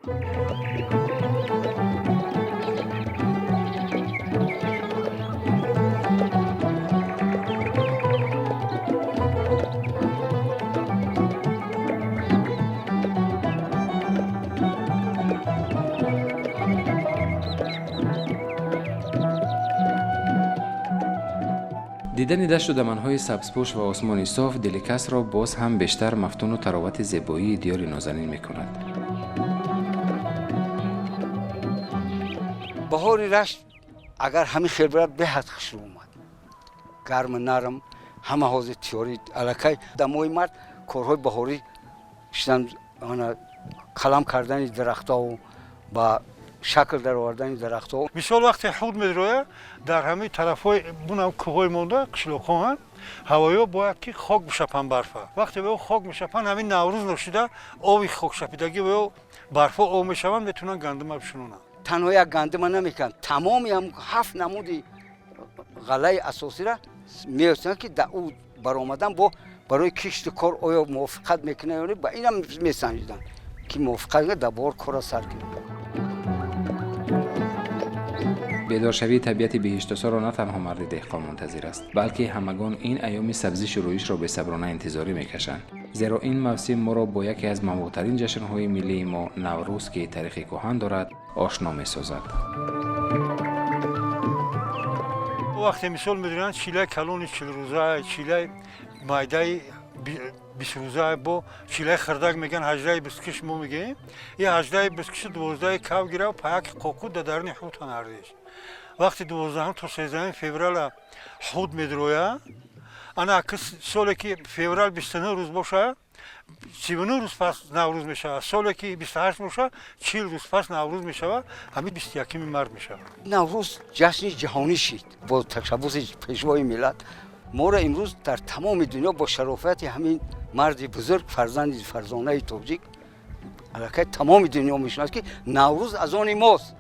Дидани дашту даманҳои сабзпӯш ва осмони соф дили касро боз ҳам бештар мафтуну таровати зебоии диёри нозанин мекунад. Баҳори Рашт агар ҳамин хел бирад, беҳад хушрӯ омад, гарму нарм, ҳама ҳозир тиёрӣ аллакай дар моҳи март корҳои баҳорӣ шудан, қалам кардани дарахтҳо, ба шакл даровардани дарахтҳо. Мисол, вақте ҳут медрояд, дар ҳамаи тарафҳои бунам кӯҳҳои монда, қишлоқҳо ҳавоё бояд ки хок бишапанд, барфа. Вақте ба ё хок мешапанд, ҳамин Наврӯз ношида оби хокшапидагӣ ба ё барфо об мешаванд, метавонанд гандума бишунонанд. Танҳо як гандума намекунанд, тамоми ҳафт намуди ғаллаи асосиро меёстанд, ки дар ӯ баромадан бо барои кишту кор оё мувофиқат мекунад ё не, ба инам месанҷиданд, ки мувофиқат дар баҳор кора сар кунад. Бедоршавии табиати биҳиштосоро на танҳо марди деҳқон мунтазир аст, балки ҳамагон ин айёми сабзишу рӯишро бесаброна интизорӣ мекашанд, зеро ин мавсим моро бо яке аз маҳбубтарин ҷашнҳои миллии мо, Наврӯз, ки таърихи кӯҳан дорад, ошно месозад. Вақте, мисол, медонанд, чилаи калони 40 рӯза, чилаи майдаи 20 рӯза, бо чилаи хирдак мегӯянд, ҳаждаи бискиш мо мегӯем. И ҳаждаи бискишу 12-и кав гирав, паяки қоқу да даруни ҳута нардиш. Вақти 12-ум то 13-уми феврала ҳут медрояд. Ана аки соле ки феврал 29 рӯз боша, 39 рӯз пас Наврӯз мешавад. Соле ки 28 боша, 40 рӯз пас Наврӯз мешавад, ҳамин 21-уми март мешавад. Наврӯз ҷашни ҷаҳонӣ шид бо ташаббуси Пешвои миллат. Моро имрӯз дар тамоми дунё бо шарофати ҳамин марди бузург, фарзанди фарзонаи тоҷик, аллакай тамоми дунё мешиносад, ки Наврӯз аз они мост,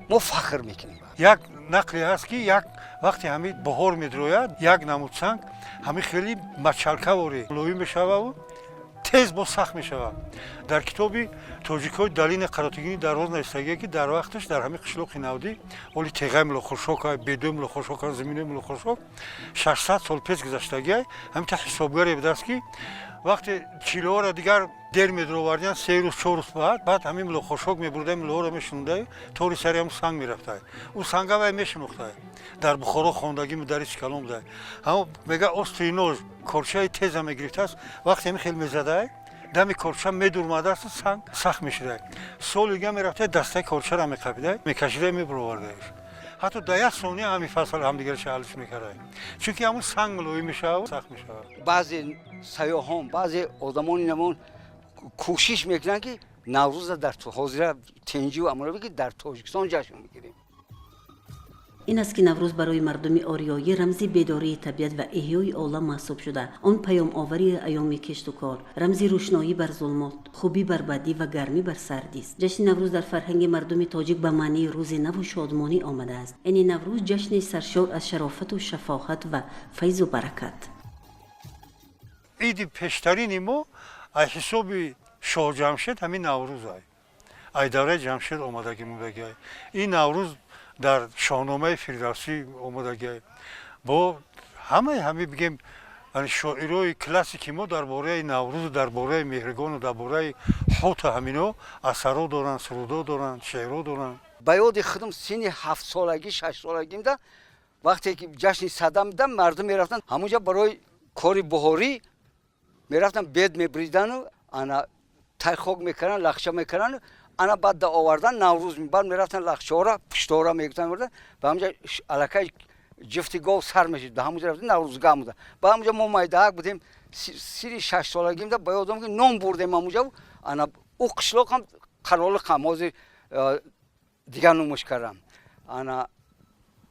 мо фахр мекунем. Як нақле ҳаст, ки як вақте ҳамин баҳор медрояд, як намуд санг ҳамин хеле мачалкаворӣ лоӣ мешававу тез боз сахт мешавад. Дар китоби тоҷикҳои долини Қаротегини Дарвоз навистагие, ки дар вақташ дар ҳамин қишлоқи Навдӣ, оли теғаи Мулохуршока, бедои Мулохуршока, заминои Мулохуршок, 600 сол пеш гузаштагиай, ҳамин та ҳисобгаре будааст, ки вақте чилоҳоро дигар дер медуровардиянд, 3 рӯз, 4 рӯз баъд ҳамин мулохошок мебурда, мулоҳоро мешунудай, тори сари ҳам санг мерафтай, ӯ санга вай мешинохтай, дар Бухоро хондагӣ, мударриси калон будай. Ҳамо мега, острый нож, корчаи теза мегирифтааст, вақте ҳамин хел мезадай, дами корча медурмадааст, санг сахт мешудай. Соли дига мерафтай, дастаи корчаро меқапидай, мекашидай, мебуровардаеш. Ҳатто дар як сония ҳамин фасл ҳамдигарша ҳаллиш мекардай, чунки ҳамун санг мулоим мешавад, сахт мешавад. Баъзе сайёҳон, баъзе одамони намон кӯшиш мекунанд, ки Наврӯза дар ҳозира тинҷиву амонӣ, ки дар Тоҷикистон ҷашн бигирем. Ин аст, ки Наврӯз барои мардуми ориёӣ рамзи бедории табиат ва эҳёи олам маҳсуб шуда, он паёмовари айёми кишту кор, рамзи рӯшноӣ бар зулмот, хубӣ бар бадӣ ва гармӣ бар сардист. Ҷашни Наврӯз дар фарҳанги мардуми тоҷик ба маънии рӯзи наву шодмонӣ омадааст. Яъне Наврӯз ҷашни саршор аз шарофату шафоҳат ва файзу баракат. Иди пештарини мо аз ҳисоби шоҳ Ҷамшед ҳамин Наврӯз ай, ай давраи Ҷамшед омадагӣ мудагиай. Ин Наврӯз дар Шоҳномаи Фирдавсӣ омадагиай, бо ҳамаи ҳами бигем, шоирои классики мо дар бораи Наврӯзу дар бораи Меҳригону дар бораи ҳута ҳамино асаро доранд, сурудо доранд, шеъро доранд. Ба ёди худам, синни 7-солагӣ, 6-солагимда, вақте ки ҷашни Сада мудам, мардум мерафтанд ҳамунҷа барои кори баҳорӣ, мерафтанд, бед мебридану ана тайхок мекарданд, лахча мекарданд, ана баъд да овардан Наврӯз, баъд мерафтанд, лахчаҳора, пуштора мегуфтанд, мебурданд ба ҳамунҷа, аллакай ҷифти гов сар мешид, ба ҳамунҷа рафтем, Наврӯзгаҳ буда. Ба ҳамунҷа мо майдаак будем, синни 6-солагимда ба ёдам, ки нон бурдем ҳамунҷа. Ана ӯ қишлоқ ҳам Қаролиқ ҳам ҳозир дигар номуш кардам. Ана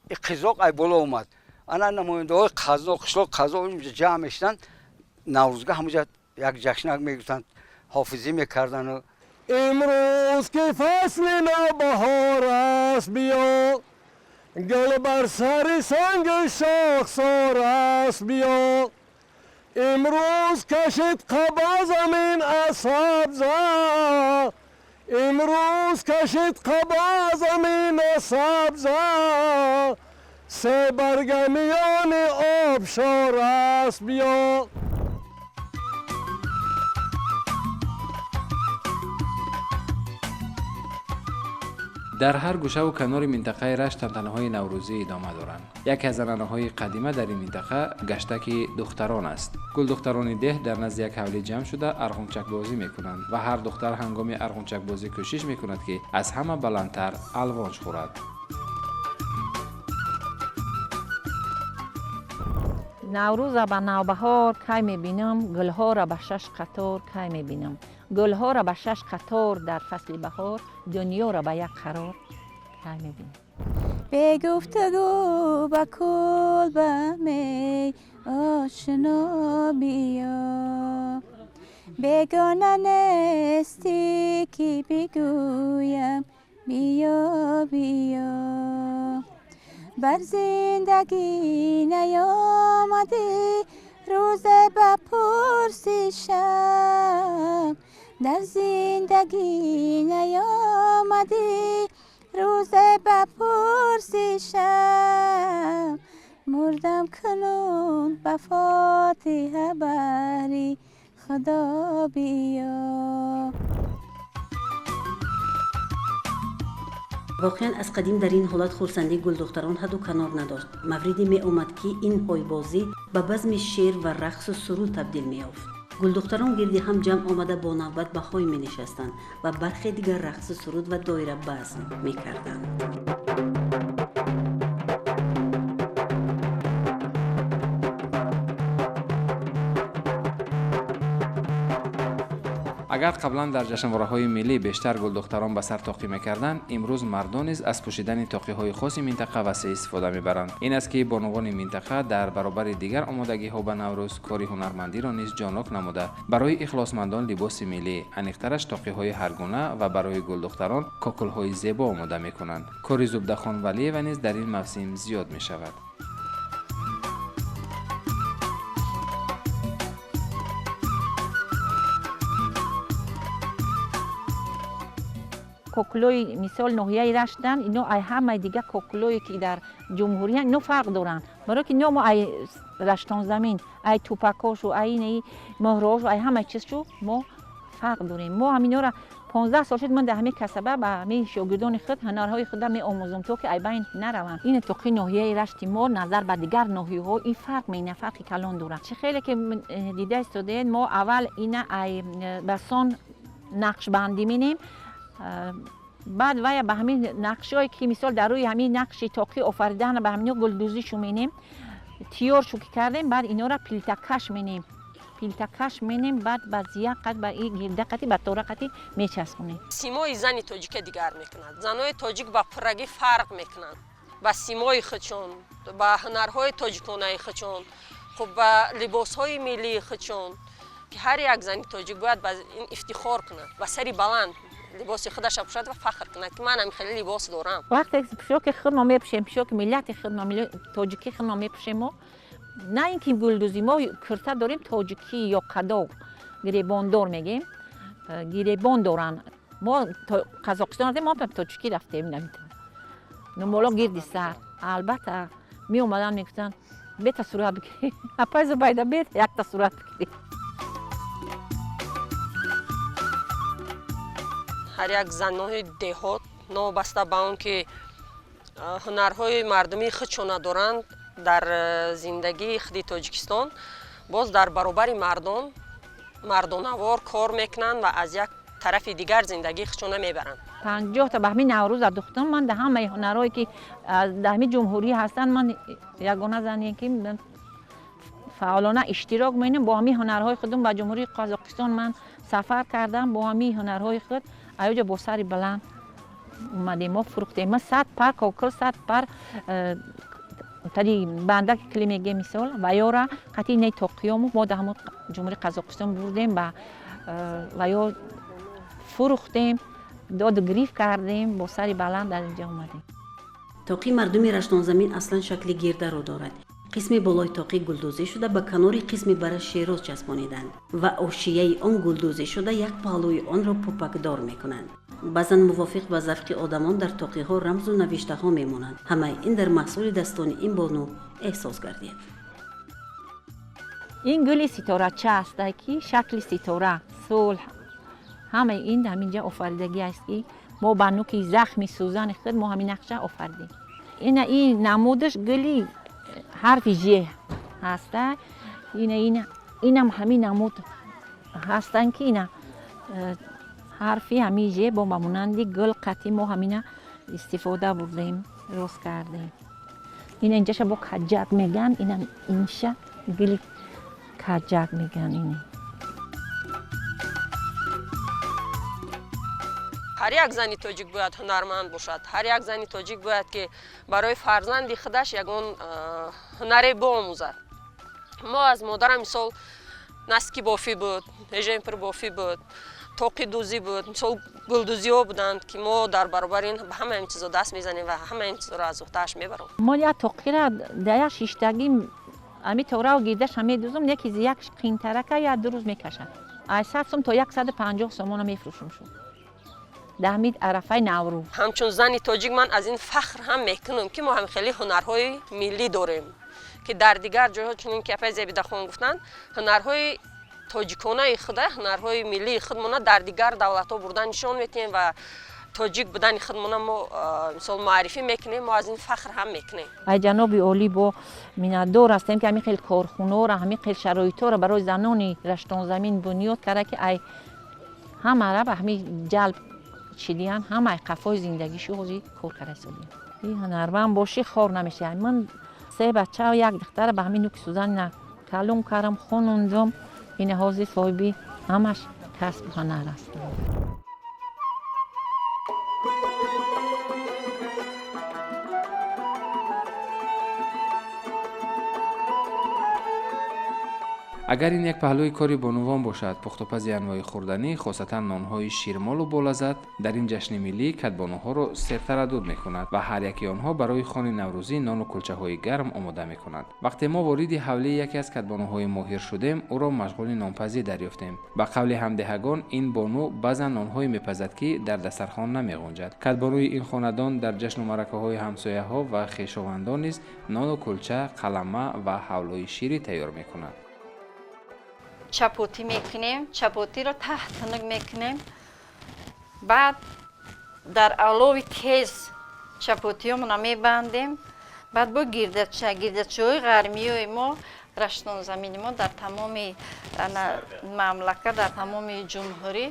қизоқ ай боло омад, ана намояндаҳои қазо, қишлоқ, қазо ҷамъ мешуданд, Наврӯзгаҳ ҳамунҷа як ҷашнак мегирифтанд, ҳофизӣ мекардану. Имрӯз ки фасли навбаҳор аст, биё, гул бар сари санги шохсор аст, биё. Имрӯз кашид қаба замин аз сабза. Наврӯз кашид қаба замина сабза, се барга миёни обшор аст, биё. Дар ҳар гӯшаву канори минтақаи Рашт тантанаҳои наврӯзӣ идома доранд. Яке аз анъанаҳои қадима дар ин минтақа гаштаки духтарон аст. Гулдухтарони деҳ дар назди як ҳавлӣ ҷамъ шуда, арғунчакбозӣ мекунанд ва ҳар духтар ҳангоми арғунчакбозӣ кӯшиш мекунад, ки аз ҳама баландтар алвонҷ хӯрад. Наврӯза ба навбаҳор кай мебинам, гулҳоро ба шаш қатор кай мебинам, гулҳоро ба шаш қатор дар фасли баҳор, дунёро ба як қарор кай мебинам. Бегуфтугӯ ба кулбам, эй ошно, биё. Бегона нестӣ, ки бигӯям биё, биё. Бар зиндагӣ наёмадӣ рӯзе ба пурсишам, дар зиндагӣ наёмадӣ рӯзе ба пурсишам. Мурдам кунун, ба фотиҳа бари худо биё. Воқеан, аз қадим дар ин ҳолат хурсандии гулдухтарон ҳадду канор надошт. Мавриде меомад, ки ин ҳойбозӣ ба базми шеър ва рақсу суруд табдил меёфт. Гулдухтарон гирди ҳам ҷамъ омада, бо навбат ба ҳой менишастанд ва бархе дигар рақсу суруд ва доира базм мекарданд. Агар қаблан дар ҷашнвораҳои миллӣ бештар гулдухтарон ба сар тоқӣ мекарданд, имрӯз мардон низ аз пӯшидани тоқиҳои хоси минтақа васеъ истифода мебаранд. Ин аст, ки бонувони минтақа дар баробари дигар омодагиҳо ба Наврӯз кори ҳунармандиро низ ҷоннок намуда, барои ихлосмандон либоси миллӣ, аниқтараш тоқиҳои ҳаргуна ва барои гулдухтарон кокулҳои зебо омода мекунанд. Кори Зубдахон Валиева низ дар ин мавсим зиёд мешавад. Кокулои, мисол, ноҳияи Раштан, ино ай ҳамаи дига кокулое, ки дар ҷумҳурия, ино фарқ доранд, барое ки ино мо ай Раштонзамин, ай тупакошу, ай инаи муҳрошу, ай ҳамаи чизшу мо фарқ дорем. Мо ҳаминора 15 сол шуд, ман дар ҳамин касаба ба ҳамин шогирдони худ ҳунарҳои худа меомӯзам, то ки ай байн нараванд. Ин тоқи ноҳияи Рашти мо назар ба дигар ноҳияҳо ин фарқ меина, фарқи калон дорад. Чӣ хеле ки дида истодаед, мо аввал ина ай басон нақшбандӣ менем, баъд вая ба ҳамин нақшҳое, ки мисол дар рӯи ҳамин нақши тоқӣ офаридаана, ба ҳамино гулдӯзишу менем. Тиёршу ки кардем, баъд инора пилтакаш менем, пилтакаш менем, баъд ба зия қад, ба гирда қати, ба тора қати мечаспонем. Симои зани тоҷика дигар мекунад. Занои тоҷик ба пуррагӣ фарқ мекунанд, ба симои худшон, ба ҳунарҳои тоҷиконаи худшон, хуб, ба либосҳои миллии худшон, ки ҳар як зани тоҷик бояд ба ин ифтихор кунад, ба сари баланд либоси худаша пӯшад ва фахр кунад, ки ман ҳамин хеле либос дорам. Вақте пӯшоки худмо мепӯшем, пӯшоки миллати худмо, тоҷикӣ худмо мепӯшем, мо на ин ки гулдӯзӣ, мо курта дорем тоҷикӣ ё қадо, гиребондор мегем, гиребон доранд. Мо Қазоқистон рафтем, мо тоҷикӣ рафтем, нумоло гирди сар. Албатта, меомаданд, мегуфтанд: «Бета сурат бигирӣ, апай Зубайда, бет якта сурат бигирӣ». Ҳар як занои деҳот, новобаста ба он ки ҳунарҳои мардумии худшона доранд, дар зиндагии худи Тоҷикистон боз дар баробари мардон мардонавор кор мекунанд ва аз як тарафи дигар зиндагии худшона мебаранд. 50-та ба ҳамин Наврӯза духтам. Ман дар ҳамаи ҳунарҳое, ки дар ҳамин ҷумҳурӣ ҳастанд, ман ягона зане, ки фаъолона иштирок менам. Бо ҳамин ҳунарҳои худам ба Ҷумҳурии Қазоқистон ман сафар кардам. Бо ҳамин ҳунарҳои худ аёҷа бо сари баланд омадем. Мо фурӯхтем, ма 100 пар кокул, 100 пар тари бандаки кили мегем, мисол, ва ёра қати инаи тоқиёму мо дар ҳамон Ҷумҳурии Қазоқистон бурдем ба ва ё фурӯхтем, доду гирифт кардем, бо сари баланд дар инҷа омадем. Тоқи мардуми Раштонзамин аслан шакли гирдаро дорад. Қисми болои тоқӣ гулдӯзӣ шуда, ба канори қисми бара шероз часпониданд ва ошияи он гулдӯзӣ шуда, як паҳлӯи онро пупакдор мекунанд. Баъзан мувофиқ ба завқи одамон дар тоқиҳо рамзу навиштаҳо мемонанд. Ҳамаи ин дар маҳсули дастони ин бону эҳсос гардид. Ин гули ситорача аст, ки шакли ситора, сулҳ, ҳамаи ин ҳаминҷа офаридагӣ аст, ки мо ба нуки захми сӯзани худ мо ҳамин нақша офаридем. Ина ин намудаш гули ҳарфи ж ҳаста. Ина инам ҳамин намуд ҳастанд, ки ина ҳарфи ҳамин ж бо ба монанди гул қатӣ мо ҳамина истифода бурдем, рост кардем. Ина инҷаша бо каҷак меган, ина инша гули каҷак меган ини. Ҳар як зани тоҷик бояд ҳунарманд бошад. Ҳар як зани тоҷик бояд, ки барои фарзанди худаш ягон ҳунаре биомӯзад. Мо аз модарам, мисол, наски бофӣ буд, ҳежемпирбофӣ буд, тоқидӯзӣ буд, мисол, гулдӯзиҳо буданд, ки мо дар баробари ин ба ҳама ин чизо даст мезанем ва ҳама ин чизоро аз уҳдааш мебаром. Мо як тоқира дар як шиштагӣ ами торау гирдаша медӯзам, яке як қинтарака як 2 рӯз мекашад. Аз 100 сом то 150 сомона мефурӯшам шуд. Дар ҳамин арафаи Наврӯз. Ҳамчун зани тоҷик ман аз ин фахр ҳам мекунам, ки мо ҳам хеле ҳунарҳои миллӣ дорем, ки дар дигар ҷойҳо, чунин ки апаи Зебидахон гуфтанд, ҳунарҳои тоҷиконаи худа, ҳунарҳои миллии худмона дар дигар давлатҳо бурда нишон метиҳем ва тоҷик будани худмона мо, мисол, муаррифӣ мекунем. Мо аз ин фахр ҳам мекунем. Ай ҷаноби олӣ бо миннатдор ҳастем, ки ҳамин хел корхонаҳоро, ҳамин хел шароитҳоро барои занони Раштонзамин бунёд карда, ки ай ҳамара ба ҳамин ҷалб шидиян, ҳамаи қафои зиндагишу ҳозир кор карда истодиям. И ҳунарманд бошӣ, хор намешавӣ. Ман се бача, як духтара ба ҳамин нуки сӯзан калон кардам, хонондам. Ина ҳозир соҳиби ҳамаш касбу ҳунар ҳастам. Агар ин як паҳлӯи кори бонувон бошад, пухтупази анвои хӯрданӣ, хосатан нонҳои ширмолу болаззат, дар ин ҷашни миллӣ кадбонуҳоро сертараддуд мекунад ва ҳар яки онҳо барои хони наврӯзӣ нону кулчаҳои гарм омода мекунад. Вақте мо вориди ҳавлии яке аз кадбонуҳои моҳир шудем, ӯро машғули нонпазӣ дарёфтем. Ба қавли ҳамдеҳагон, ин бону баъзан нонҳое мепазад, ки дар дастархон намеғунҷад. Кадбонуи ин хонадон дар ҷашну маъракаҳои ҳамсояҳо ва хешовандон низ нону кулча, қалама ва ҳавлои ширӣ тайёр мекунад. Чапотӣ мекунем, чапотиро таҳ тунук мекунем, баъд дар олови тез чапотиёмона мебандем, баъд бо гирдача, гирдачаҳои ғармиёи мо, Раштонзамини мо дар тамоми мамлакат, дар тамоми ҷумҳурӣ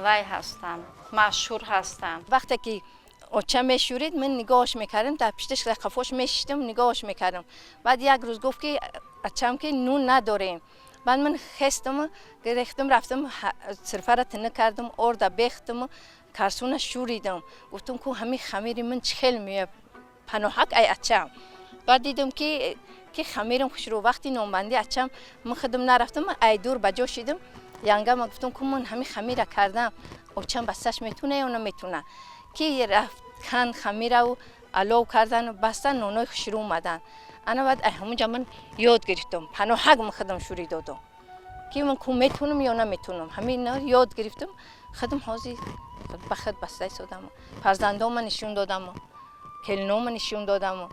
вай ҳастанд, машҳур ҳастанд. Вақте ки оча мешӯрид, ман нигоҳш мекардам, дар пишташ қафош мешиштам, нигоҳш мекардам. Баъд як рӯз гуфт, ки ачам, ки нун надорем. Баъд ман хестам, гирехтам, рафтам, сирфара тинӣ кардам, орда бехтам, карсуна шӯридам. Гуфтам, ку ҳамин хамири ман чӣ хел меояд, паноҳак ай ачам. Баъд дидам, ки хамирам хушрӯ. Вақти нонбандӣ ачам, ман худам нарафтам, ай дур ба ҷо шидам. Янгама гуфтам, ку ман ҳамин хамира кардам, очам басташ метуна ё наметуна? Ки рафтан, хамираву алов кардану бастан, нонои хушрӯ омаданд. Ана баъд ҳамунҷа ман ёд гирифтам. Паноҳак ман худам шӯрӣ додам, ки ман ку метунам ё наметунам. Ҳамин ёд гирифтам худам. Ҳозир ба худ баста истодам, фарзандома нишон додаму, келинома нишон додаму,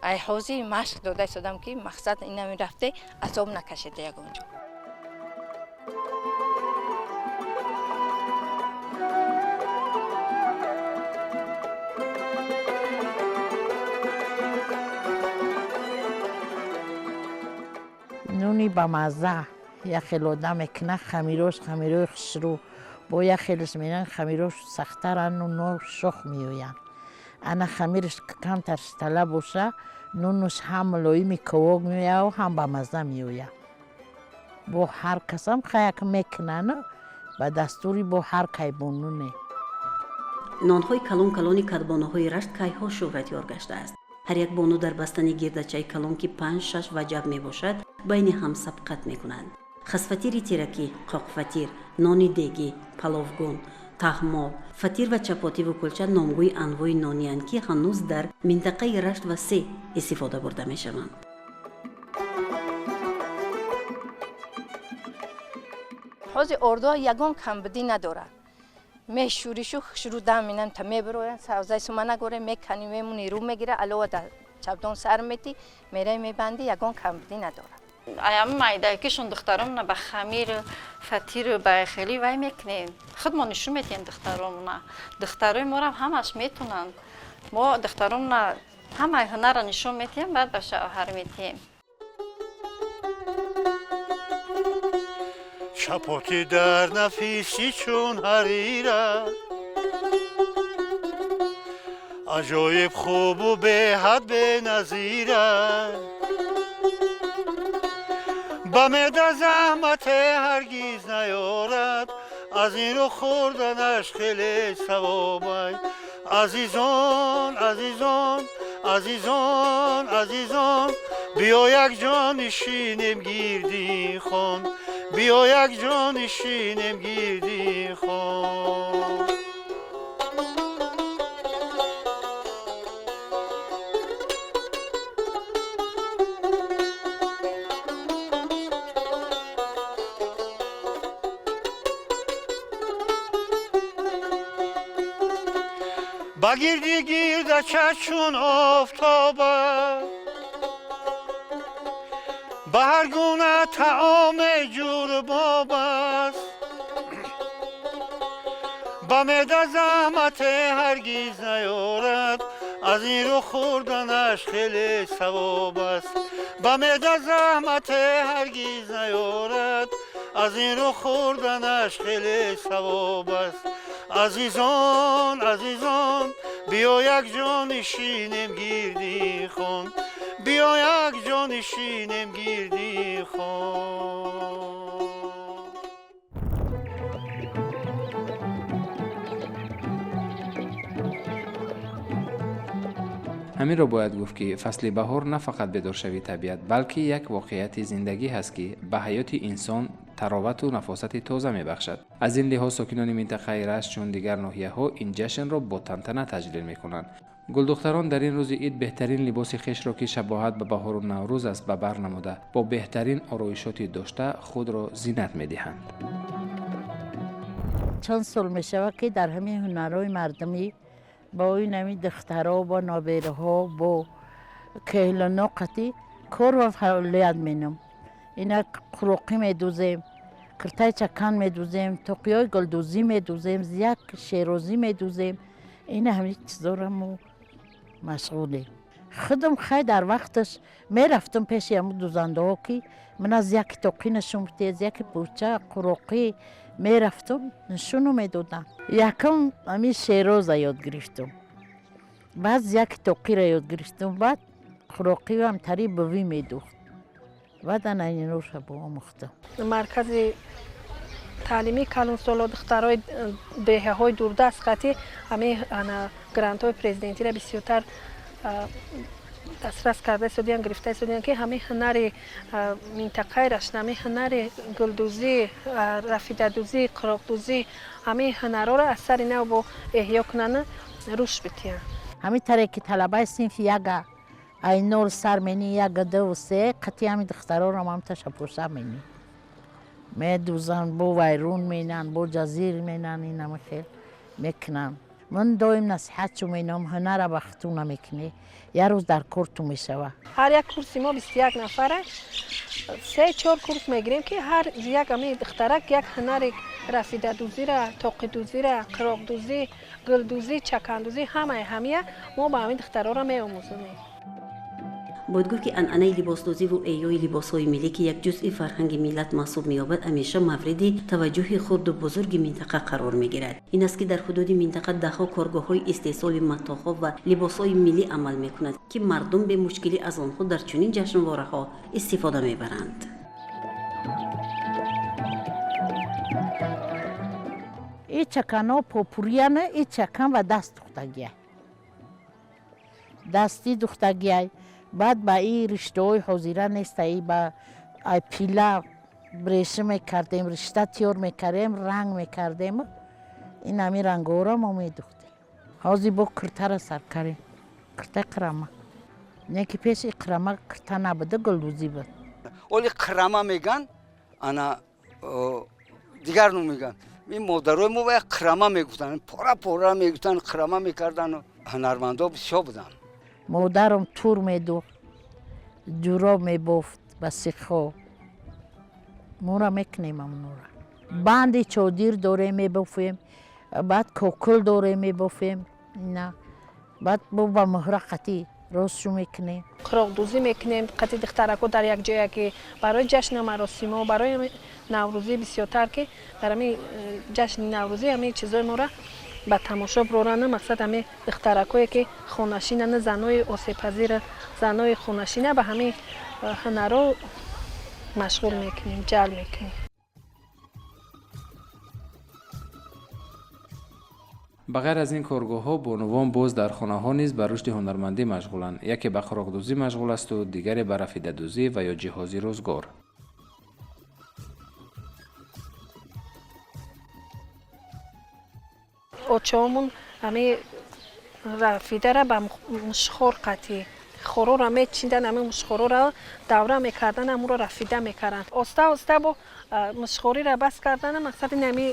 ай ҳозир машқ дода истодам, ки мақсад инами рафте азоб накашеда ягон ҷо. Нуни бамазза як хел одам мекунад, хамирош хамирои хушрӯ, бо як хелаш меран, хамирош сахтаран, нуно шох меоянд. Ана хамираш камтар штала боша, нунуш ҳам мулоими ковок меояд, ҳам бамазза меояд. Бо ҳар касам хаяк мекунану ба дастури бо ҳар кайбонуне. Нонҳои калон калони кадбонуҳои Рашт кайҳо шӯҳратёр гаштааст. Ҳар як бону дар бастани гирдачаи калон, ки 5-6 ваҷаб мебошад, байни ҳам сабқат мекунанд. Хасфатири тиракӣ, қоқфатир, нони дегӣ, паловгун, таҳмол, фатир ва чапотиву кулча номгӯи анвои нонианд, ки ҳанӯз дар минтақаи Рашт васеъ истифода бурда мешаванд. Ҳозир ордуҳо ягон камбудӣ надорад. Мешӯришу хушрӯ дам минан та мебироян, савзаи суманак оре мекани, мемуни, рӯ мегира, алова дар чабдон сар мети, мераи мебанди, ягон камбудӣ надорад. Аями майдакишон духтаромона ба хамир, фатиру ба хелӣ вай мекунем. Худмо нишон метиҳем духтаромона. Духтарои морам ҳамаш метунанд. Мо духтаромона ҳамаи ҳунарро нишон метиҳем, баъд ба шавҳар метиҳем. Чапотӣ дар нафисӣ чун ҳарира, аҷоиб хубу беҳад беназира. Ба меъда заҳмате ҳаргиз наёрад, аз ин рӯ хӯрданаш хеле савобай. Азизон, азизон, азизон, азизон, биё якҷо нишинем гирди хон, биё якҷо нишинем гирди хон. Ба гирди гирдача чун офтоба, ба ҳар гуна таоме ҷурбоб аст. Ба меъда заҳмате ҳаргиз наёрад, аз ин рӯ хӯрданаш хеле савоб аст. Ба меъда заҳмате ҳаргиз наёрад, аз ин рӯ хӯрданаш хеле савоб аст. Азизон, азизон, биё якҷо нишинем гирди хон, биё якҷо нишинем гирди хон. Ҳаминро бояд гуфт, ки фасли баҳор на фақат бедоршавии табиат, балки як воқеияти зиндагӣ ҳаст, ки ба ҳаёти инсон таровату нафосати тоза мебахшад. Аз ин лиҳоз сокинони минтақаи Рашт чун дигар ноҳияҳо ин ҷашнро бо тантана таҷлил мекунанд. Гулдухтарон дар ин рӯзи ид беҳтарин либоси хешро, ки шабоҳат ба баҳору наврӯз аст, ба бар намуда, бо беҳтарин ороишоти дошта худро зинат медиҳанд. Чанд сол мешавад, ки дар ҳамин ҳунарҳои мардумӣ бо ин ҳамин духтарҳо, бо нобераҳо, бо кеҳлоно қатӣ кор ва фаъолият менам. Ина қуроқӣ медӯзем, киртаи чакан медӯзем, тоқиҳои гулдӯзӣ медӯзем, зияк шерозӣ медӯзем. Ина ҳамин чизоро мо машғулем. Худам хай дар вақташ мерафтам пеши ҳамун дӯзандаҳо, ки ман аз яки тоқӣ нишон бидиҳед, яки пӯча, қуроқӣ мерафтам, нишону медодам. Якум ҳамин шероза ёд гирифтам, баъд яки тоқиро ёд гирифтам, баъд қуроқиам тари бувӣ медӯхт, баъд ана инроша омӯхтам. Маркази таълимии калонсоло духтарои деҳаҳои дурдаст қатӣ ҳамин грантҳои президентиро бисёртар дастрас карда истодиян, гирифта истодиян, ки ҳамин ҳунари минтақаи Рашт, ҳамин ҳунари гулдӯзӣ, рафидадӯзӣ, қироқдӯзӣ, ҳамин ҳунарҳоро аз сари нав бо эҳё кунанд, рушд бидиҳанд. Ҳамин таре ки талабаи синфи яга ай нол сар мени, яга, дуву се қатъи ҳамин духтарорам ҳам ташаппуса мени медӯзанд, бо вайрун менанд, бо ҷазир менанд, инама хел мекунанд. Ман доим насиҳатчу менам: ҳунара ба хуту намекунӣ, як рӯз дар кор ту мешава. Ҳар як курси мо 21 нафара, се чор курс мегирем, ки ҳар як ами духтарак як ҳунари рафидадӯзира, тоқидӯзира, қироқдӯзӣ, гулдӯзӣ, чакандӯзӣ, ҳамаи ҳамия мо ба ҳамин духтарора меомӯзонем. Бояд гуфт, ки анъанаи либосдӯзиву эҳёи либосҳои миллӣ, ки як ҷузъи фарҳанги миллат маҳсуб меёбад, ҳамеша мавриди таваҷҷӯҳи хурду бузурги минтақа қарор мегирад. Ин аст, ки дар ҳудуди минтақа даҳҳо коргоҳҳои истеҳсоли матоъҳо ва либосҳои миллӣ амал мекунад, ки мардум бемушкилӣ аз онҳо дар чунин ҷашнвораҳо истифода мебаранд. И чаканҳо попурияна, и чакан ба даст духтагия, дастӣ духтагиай. Баъд ба и риштаҳои ҳозира неста, и ба ай пила решӣ мекардем, ришта тиёр мекардем, ранг мекардем, ин ҳамин рангҳоро мо медухтем. Ҳозир бо киртара сар кардем, киртаи қирама, не ки пеш и қирама кирта набуда, гулдӯзӣ буд. Оли қирама меган, ана дигар ном меган. Ин модарои мо як қирама мегуфтанд, пора пора мегуфтанд, қирама мекарданд. Ҳунармандо бисёр буданд. Модарам тур медухт, ҷуроб мебофт ба сихҳо. Мора мекунем амнора. Банди чодир дорем, мебофем, баъд кокул дорем, мебофем, ина баъд бо ба муҳра қатӣ ростшу мекунем. Қироқдӯзӣ мекунем қати духтарако дар як ҷоя, ки барои ҷашну маросимо, барои наврӯзӣ бисёртар, ки дар ҳами ҷашни наврӯзӣ ҳамин чизои моро ба тамошо бироранд. Мақсад, ҳамин духтаракое ки хонашинанд, занои осебпазир, занои хонашина ба ҳамин ҳунаро машғул мекунем, ҷалб мекунем. Ба ғайр аз ин коргоҳҳо, бонувон боз дар хонаҳо низ ба рушди ҳунармандӣ машғуланд. Яке ба қироқдӯзӣ машғул асту дигаре ба рафидадӯзӣ ва ё ҷиҳози рӯзгор. Очаомон ҳамин рафидара ба мушхор қатӣ хороро мечидан, ҳамин мушхороро давра мекардан, ҳамонро рафида мекарданд. Оста оста бо мушхориро бас кардан, мақсад, ин ҳами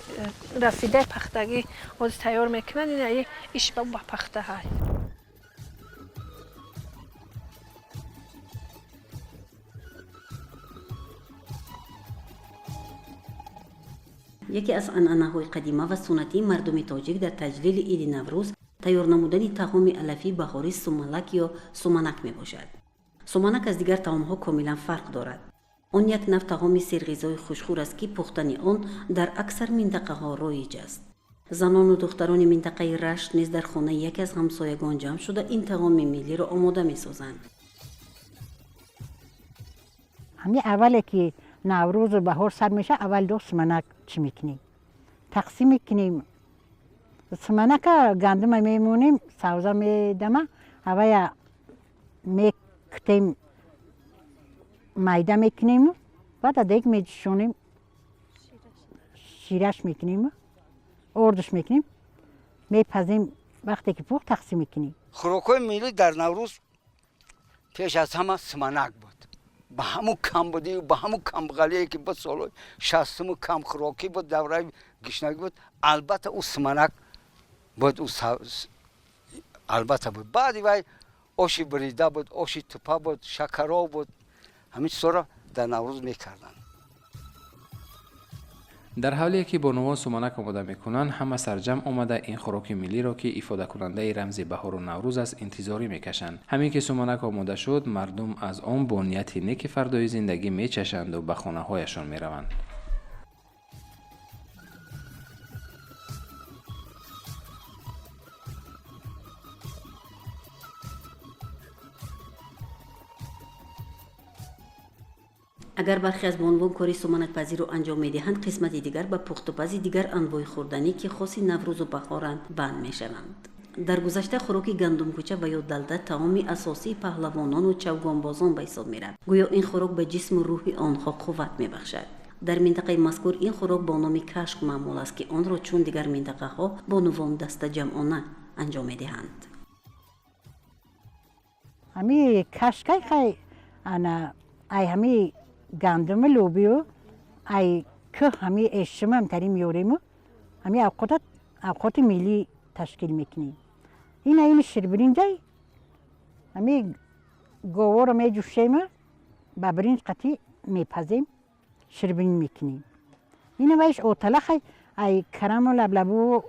рафидаи пахтагӣ ҳозир тайёр мекунанд. Ин иш ба пахта ҳай. Яке аз анъанаҳои қадима ва суннатии мардуми тоҷик дар таҷлили иди Наврӯз тайёр намудани таоми алафии баҳорӣ сумалак ё суманак мебошад. Суманак аз дигар таомҳо комилан фарқ дорад. Он як нав таоми серғизои хушхӯр аст, ки пухтани он дар аксар минтақаҳо роиҷ аст. Занону духтарони минтақаи Рашт низ дар хонаи яке аз ҳамсоягон ҷамъ шуда, ин таоми миллиро омода месозанд. Ҳамин аввале ки Наврӯзу баҳор сар мешавад, аввал ду суманак чӣ мекунем, тақсим мекунем. Суманака гандума мемонем, савза медама, авая мекутем, майда мекунему, баъд адег меҷӯшонем, шираш мекунему, ордуш мекунем, мепазем. Вақте ки пухт, тақсим мекунем. Хӯрокҳои миллӣ дар Наврӯз пеш аз ҳама суманак буд. Ба ҳамун камбудию ба ҳамун камбағалие ки буд, солҳои шастуму камхӯрокӣ буд, давраи гишнагӣ буд, албатта, ӯ суманак буд, ӯ албатта буд. Баъди вай оши бурида буд, оши тупа буд, шакароб буд. Ҳамин чизҳоро дар Наврӯз мекарданд. Дар ҳавлие ки бонувон суманак омода мекунанд, ҳама сарҷамъ омада, ин хӯроки миллиро, ки ифодакунандаи рамзи баҳору Наврӯз аст, интизорӣ мекашанд. Ҳамин ки суманак омода шуд, мардум аз он бо нияти неки фардои зиндагӣ мечашанду ба хонаҳояшон мераванд. Агар бархе аз бонувон кори суманакпазиро анҷом медиҳанд, қисмати дигар ба пухтупази дигар анвои хӯрданӣ, ки хоси Наврӯзу баҳоранд, банд мешаванд. Дар гузашта хӯроки гандумкӯча ва ё далда таоми асосии паҳлавонону чавгонбозон ба ҳисоб мерафт. Гӯё ин хӯрок ба ҷисму рӯҳи онҳо қувват мебахшад. Дар минтақаи мазкур ин хӯрок бо номи кашк маъмул аст, ки онро чун дигар минтақаҳо бонувон дастаҷамъона анҷом медиҳанд. Ҳами кашкай хай ана ай ҳами гандуми лӯбиё, ай кӯҳ ҳами эшима ҳамтари меёрему, ҳами авқота авқоти миллӣ ташкил мекунем. Ина ини ширбиринҷай, ҳами говоро меҷӯшему, ба биринҷ қатӣ мепазем, ширбиринҷ мекунем. Ина вайш отала хай ай караму лаблабу,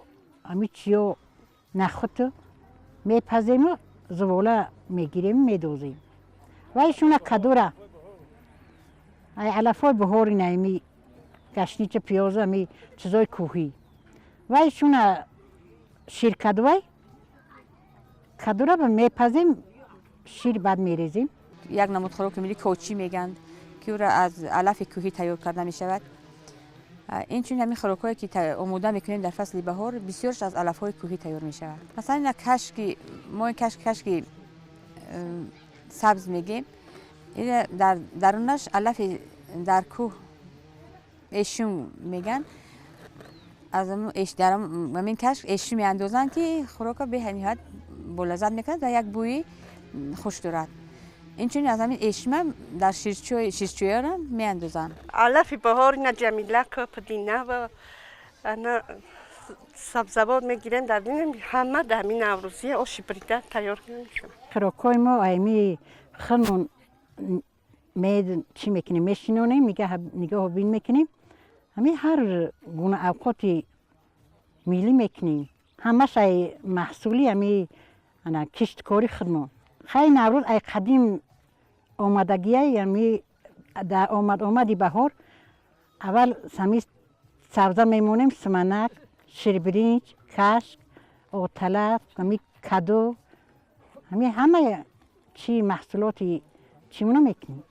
ҳами чиё, нахуту мепазему, зувола мегирему, медозем. Вайшуна кадура ай алафҳои баҳори, наими гашнича, пиёза, ами чизои кӯҳӣ. Вайшуна ширкадувай кадура мепазем, шир баъд мерезем. Як намуд хӯроки миллӣ кочӣ мегӯянд, ки ӯро аз алафи кӯҳӣ тайёр карда мешавад. Инчунин ҳамин хӯрокҳое ки омода мекунем дар фасли баҳор, бисёрш аз алафҳои кӯҳӣ тайёр мешавад. Масалан, ина кашки мо, ин кашк, кашки сабз мегем, ина дар дарунаш алафи дар кӯҳ эшум мегӯянд. Аз дар ҳамин кашк эшум меандозанд, ки хӯрока бениҳоят болаззат мекунад ва як бӯи хуш дорад. Инчунин аз ҳамин эшма дар ширчӯяро меандозанд. Алафи баҳор ина ҷамилака, пудинава, Ана сабзавот мегирем, дар динем ҳама дар ҳамин наврӯзия оши бурида тайёр мешавад. Хӯрокҳои мо ами худмон чӣ мекунем, мешинонем, нигоҳубин мекунем. Ҳамин ҳар гуна авқоти миллӣ мекунем. Ҳамаш ай маҳсули ами ана кишткори худмон. Хай Наврӯз ай қадим омадагиай, ами дар омад-омади баҳор аввал сами сабза мемонем, суманак, ширбиринҷ, кашк, оталаб, ами каду, ами ҳама чи маҳсулоти чимона мекунем.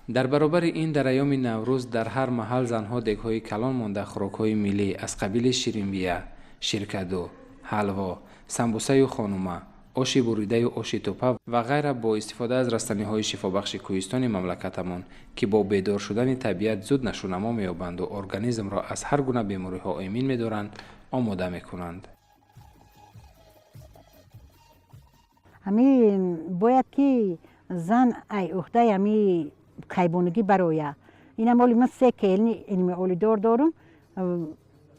Дар баробари ин дар айёми Наврӯз дар ҳар маҳал занҳо дегҳои калон монда хӯрокҳои миллӣ аз қабили ширинбия, ширкаду, ҳалво, самбусаю хонума, оши буридаю оши тӯпа ва ғайра бо истифода аз растаниҳои шифобахши кӯҳистони мамлакатамон, ки бо бедор шудани табиат зуд нашӯнамо меёбанду организмро аз ҳар гуна бемориҳо эмин медоранд, омода мекунанд. Ҳамин бояд ки зан ай уҳдаи ҳами кайбонагӣ бароя. Инам оли ман се келини илми олидор дорум.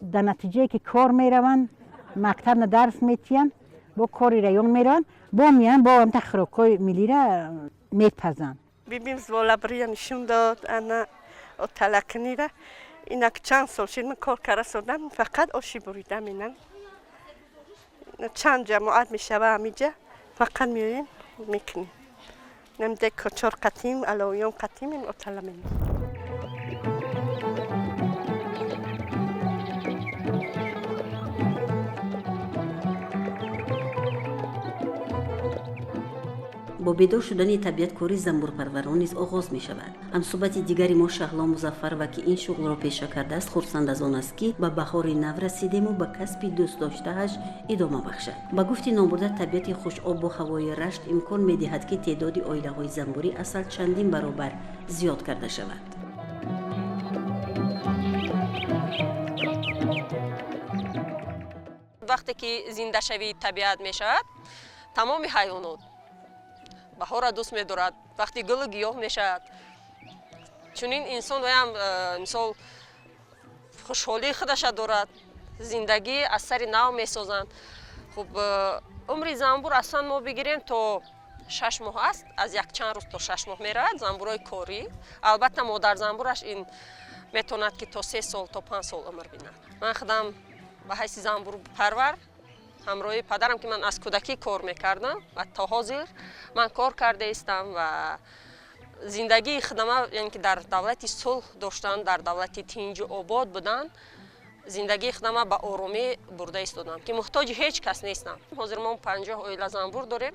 Дар натиҷае ки кор мераванд, мактабна дарс метиҳанд, бо кори район мераванд, бо меянд, бо ҳамта хӯрокҳои миллира мепазанд. Бибим золабрия нишон дод, ана оталакунира. Инак чанд сол шид ман кор кара содам, фақат оши бурида менам. Чанд ҷамоат мешава ҳамиҷа, фақат меоем мекунем. Намде кочор қатим, алоён қатим, отала менам. Бо бедор шудани табиат кори занбурпарварон низ оғоз мешавад. Ҳамсӯҳбати дигари мо Шаҳло Музаффарова, ки ин шуғлро пеша кардааст, хурсанд аз он аст, ки ба баҳори нав расидему ба касби дӯстдоштааш идома бахшад. Ба гуфти номбурда, табиати хушобу ҳавои Рашт имкон медиҳад, ки теъдоди оилаҳои занбурӣ асал чандин баробар зиёд карда шавад. Вақте ки зиндашавии табиат мешавад, тамоми ҳайвонот баҳорро дӯст медорад. Вақти гулу гиёҳ мешавад, чунин инсон воям мисол хушҳолии худаша дорад, зиндагӣ аз сари нав месозанд. Хуб, умри занбур аслан мо бигирем то 6 моҳ аст, аз якчанд рӯз то 6 моҳ меравад занбурҳои корӣ. Албатта модарзанбураш ин метавонад ки то 3 сол, то 5 сол умр бинад. Ман худам ба ҳайси занбурпарвар ҳамроҳи падарам, ки ман аз кӯдакӣ кор мекардам ва то ҳозир ман кор карда истам ва зиндагии худама, яъне ки дар давлати сулҳ доштан, дар давлати тинҷу обод будан, зиндагии худама ба оромӣ бурда истодам, ки муҳтоҷи ҳеҷ кас нестам. Ҳозир мо 50 оила занбур дорем,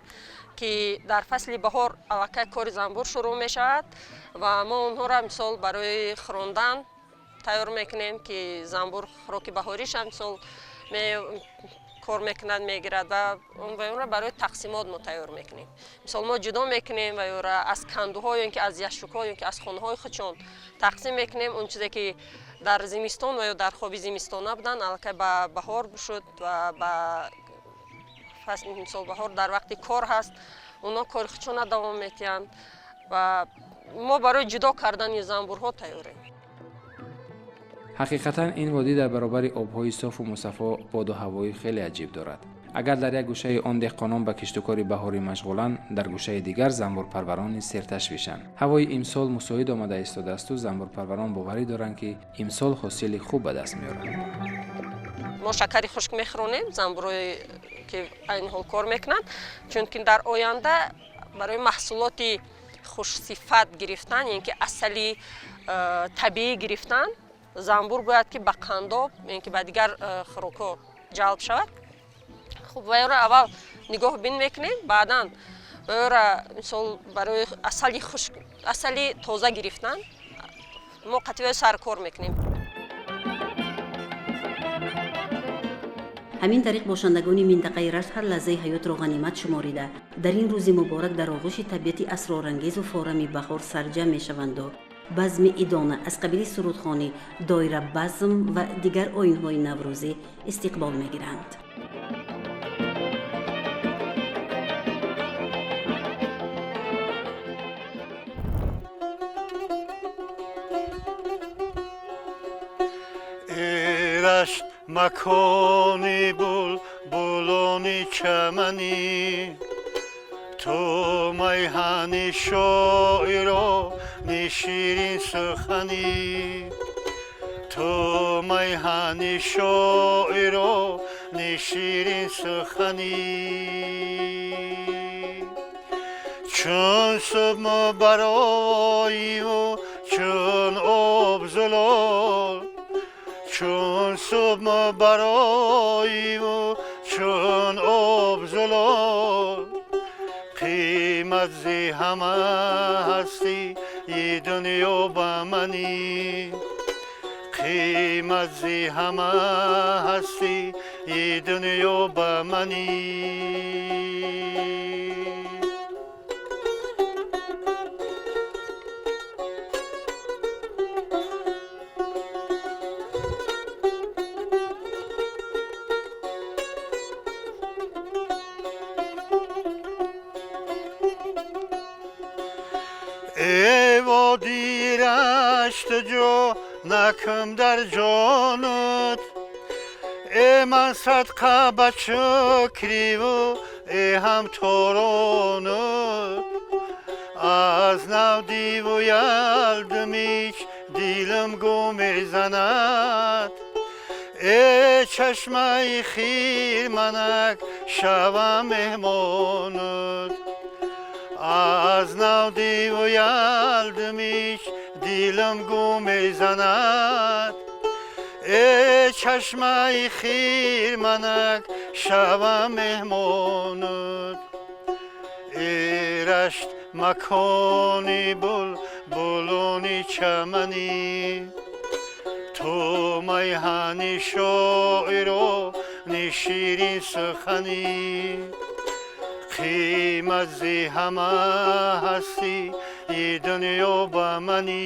ки дар фасли баҳор аллакай кори занбур шурӯъ мешавад ва мо онҳоро мисол барои хӯрондан тайёр мекунем, ки занбур хӯроки баҳориша мисол кор мекунад, мегирад ва онро барои тақсимот мо тайёр мекунем. Мисол мо ҷудо мекунем ва ёра аз кандуҳо ё ин ки аз яшукҳо ё ин ки аз хонаҳои худшон тақсим мекунем. Он чизе ки дар зимистон ва ё дар хоби зимистона буданд, аллакай ба баҳор шуд ва ба фасли мисол баҳор дар вақти кор ҳаст, онҳо кори худшона давом метиҳанд ва мо барои ҷудо кардани занбурҳо тайёрем. Ҳақиқатан ин водӣ дар баробари обҳои софу мусаффо боду ҳавои хеле аҷиб дорад. Агар дар як гӯшаи он деҳқонон ба киштукори баҳорӣ машғуланд, дар гӯшаи дигар занбурпарварон низ серташвишанд. Ҳавои имсол мусоид омада истодаасту занбурпарварон боварӣ доранд, ки имсол ҳосили хуб ба даст меоранд. Мо шакари хушк мехӯронем занбурҳое ки айни ҳол кор мекунанд, чунки дар оянда барои маҳсулоти хушсифат гирифтан, яъне ки асали табиӣ гирифтан, занбур бояд ки ба қандоб, яъне ки ба дигар хӯрокҳо ҷалб шавад. Хуб, ва ёро аввал нигоҳбин мекунем, баъдан ёро мисол барои асали хушк, асали тоза гирифтан мо қатъиё саркор мекунем. Ҳамин тариқ бошандагони минтақаи Рашт ҳар лаҳзаи ҳаётро ғанимат шуморида, дар ин рӯзи муборак дар оғӯши табиати асрорангезу форами баҳор сарҷамъ мешаванду базми идона аз қабили сурудхонӣ, доира базм ва дигар оинҳои наврӯзӣ истиқбол мегиранд. Макони булбулони чаманӣ, ту майҳани шоирони ширинсуханӣ, ту майҳани шоирони ширинсуханӣ. Чун субҳ бароиву чун об зулол, чун субҳ бароиву чун об зулол, қимат зи ҳама ҳастии дунё ба манӣ, қимат зи ҳама ҳастии дунё ба манӣ. Эй водии Рашт ҷо накам дар ҷонат, э ман садқа ба шукриву э ҳамторонат. Аз нав диву ялдимич дилам гу мезанад, э чашмаи хирманак шавам меҳмонат. Аз нав диву ялдимич дилам гу мезанад, э чашмаи хирманак шавам меҳмонат. Э Рашт макони булбулони чаманӣ, ту майҳани шоирони ширинсуханӣ, қимат зи ҳама ҳастии дунё ба манӣ.